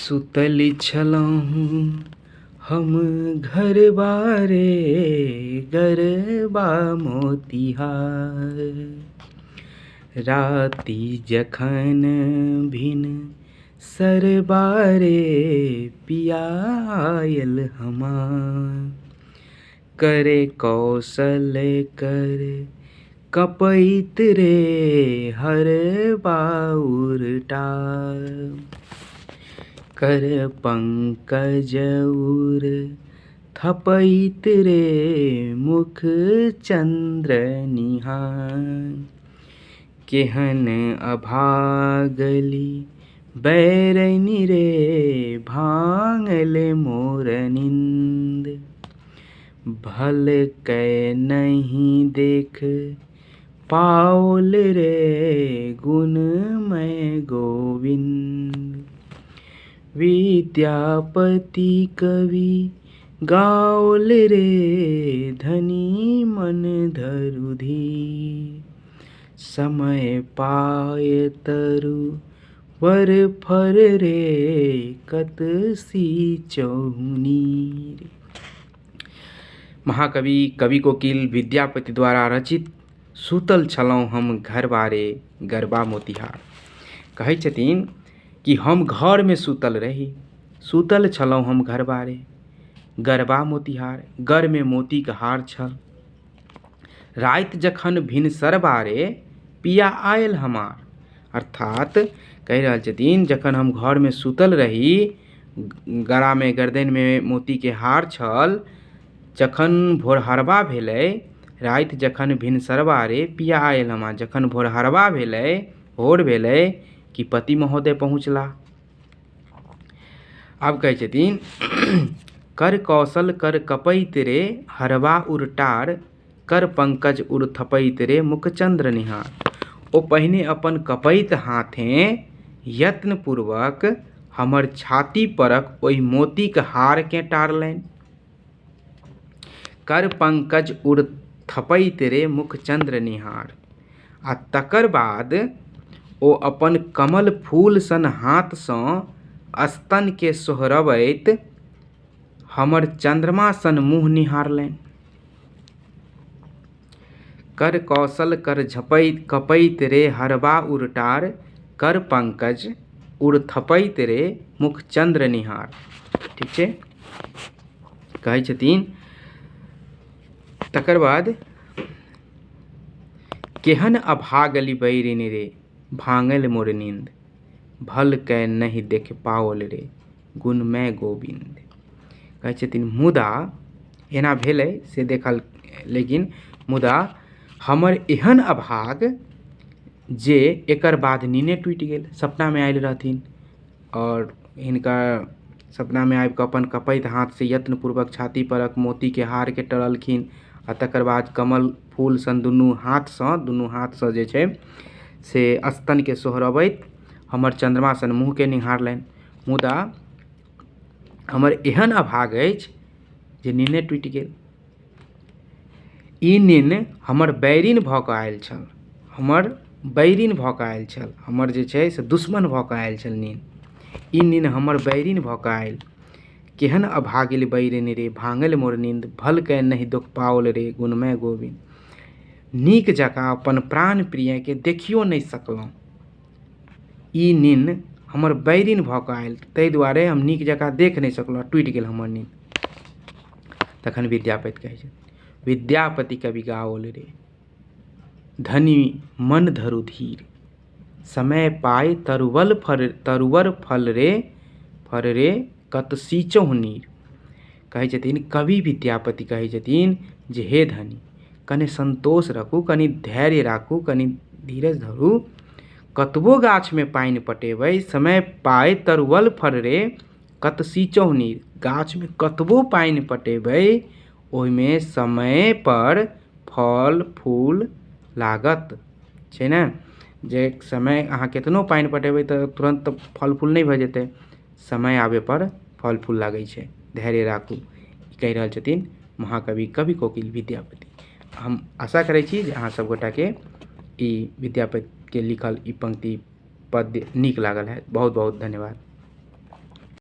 सुतल छलहुँ हम घरबारे गरबा मोतिहार राति जखन भिन सरबारे पिया आयल हमार करे कौशल कर कपैत रे हर बाउर टार कर पंकज उर थपैत रे मुख चन्द्र निहार केहन अभागलि बैरनि रे भाङल मोर निन्द भल कै नहि देख पाओल रे गुणमय गोविन्द विद्यापति कवि गाओल रे धनी मन धरु धीर समय पाय तरु वर फर रे कत सींचहु नीर। महाकवि कवि कोकिल विद्यापति द्वारा रचित सुतल छलहुँ हम घरबारे गरबा मोतिहार। कहै छथिन कि हम घरमे सुतल रही, सुतल छलहुँ हम घरबारे गरबा मोतिहार, गरमे मोतीके हार छल। राति जखन भिनसरबा रे पिया आयल हमार। अर्थात कहि रहल छथिन जखन हम घरमे सुतल रही, गरामे गर्दनिमे मोतीके हार छल, जखन भोरहरबा भेलै, राति जखन भिनसरबा रे पिया आयल हमार, जखन भोरहरबा भेलै, भोर भेलै कि पति महोदय पहुँचला। आब कहै छथिन कर कौशल कर कपैत रे हरबा उर टार कर पंकज उर थपैत रे मुखचन्द्र निहार। ओ पहिने अपन कपैत हाथें यत्नपूर्वक हमर छाती परक ओहि मोतीक हारकेँ टारलनि। कर पंकज उर थपैत रे मुखचन्द्र निहार। आ तकर बाद ओ अपन कमल फूल सन हाथसँ स्तनकेँ सोहरबैत हमर चन्द्रमा सन मुँह निहारलनि। कर कौशल कर झपैत कपैत रे हरबा उर टार कर पंकज उर थपैत रे मुख चन्द्र निहार। ठीक छै, कहै छथिन तकर बाद केहन अभागलि बैरिन रे भाङल मोर नींद भल कै नहि देख पाओल रे गुणमय गोविन्द। कहै छथिन मुदा एना भेलै से देखल, लेकिन मुदा हमर एहन अभाग जे एकर बाद नीने टूटि गेल। सपनामे आयल रहथिन आओर हिनका सपनामे आबि कऽ अपन कँपैत हाथसँ यत्नपूर्वक छाती परक मोतीके हारके टरलखिन आ तकर बाद कमल फूल सन दुनू हाथसँ जे छै से स्तनके सोहरबैत हमर चन्द्रमा सन मुँहके निहारलनि। मुदा हमर एहन अभाग अछि जे नीने टूटि गेल। ई निन्न हमर बैरिन भऽ कऽ आयल छल, हमर बैरिन भऽ कऽ आयल छल, हमर जे छै से दुश्मन भऽ कऽ आयल छल निन्न। ई निन्न हमर बैरिन भऽ कऽ आयल। केहन अभागिल बैरिन रे भाँगल मोर निन्द भल कए नहि दुख पाओल रे गुणमय गोविन्द। नीक जकाँ अपन प्राण प्रियके देखियो नहि सकलहुँ। ई निन्न हमर बैरिन भऽ कऽ आयल, ताहि दुआरे हम नीक जकाँ देख नहि सकलहुँ, टूटि गेल हमर निन्न। तखन विद्यापति कहै छथि विद्यापति कवि गाओल रे धनी मन धरु धीर समय पाय तरुवल फर तरुवर फल रे फर रे कत सींचहु नीर। कहै छथिन कवि विद्यापति कहै छथिन जे हे धनी कने सन्तोष राखू, कनि धैर्य राखू, कनि धीरज धरू, कतबो गाछमे पानि पटेबै समय पाय तरुवल फर रे कत सींचहु नीर। गाछमे कतबो पानि पटेबै ओहिमे समयपर फल फूल लागत छै ने। जे समय अहाँ केतनो पानि पटेबै तऽ तुरन्त फल फूल नहि भऽ जेतै, समय आबैपर फल फूल लागै छै, धैर्य राखू। ई कहि रहल छथिन महाकवि कवि कोकिल विद्यापति। हम आशा करै छी जे अहाँ सब गोटाके ई विद्यापतिके लिखल ई पंक्ति पद्य नीक लागल हैत। बहुत बहुत धन्यवाद।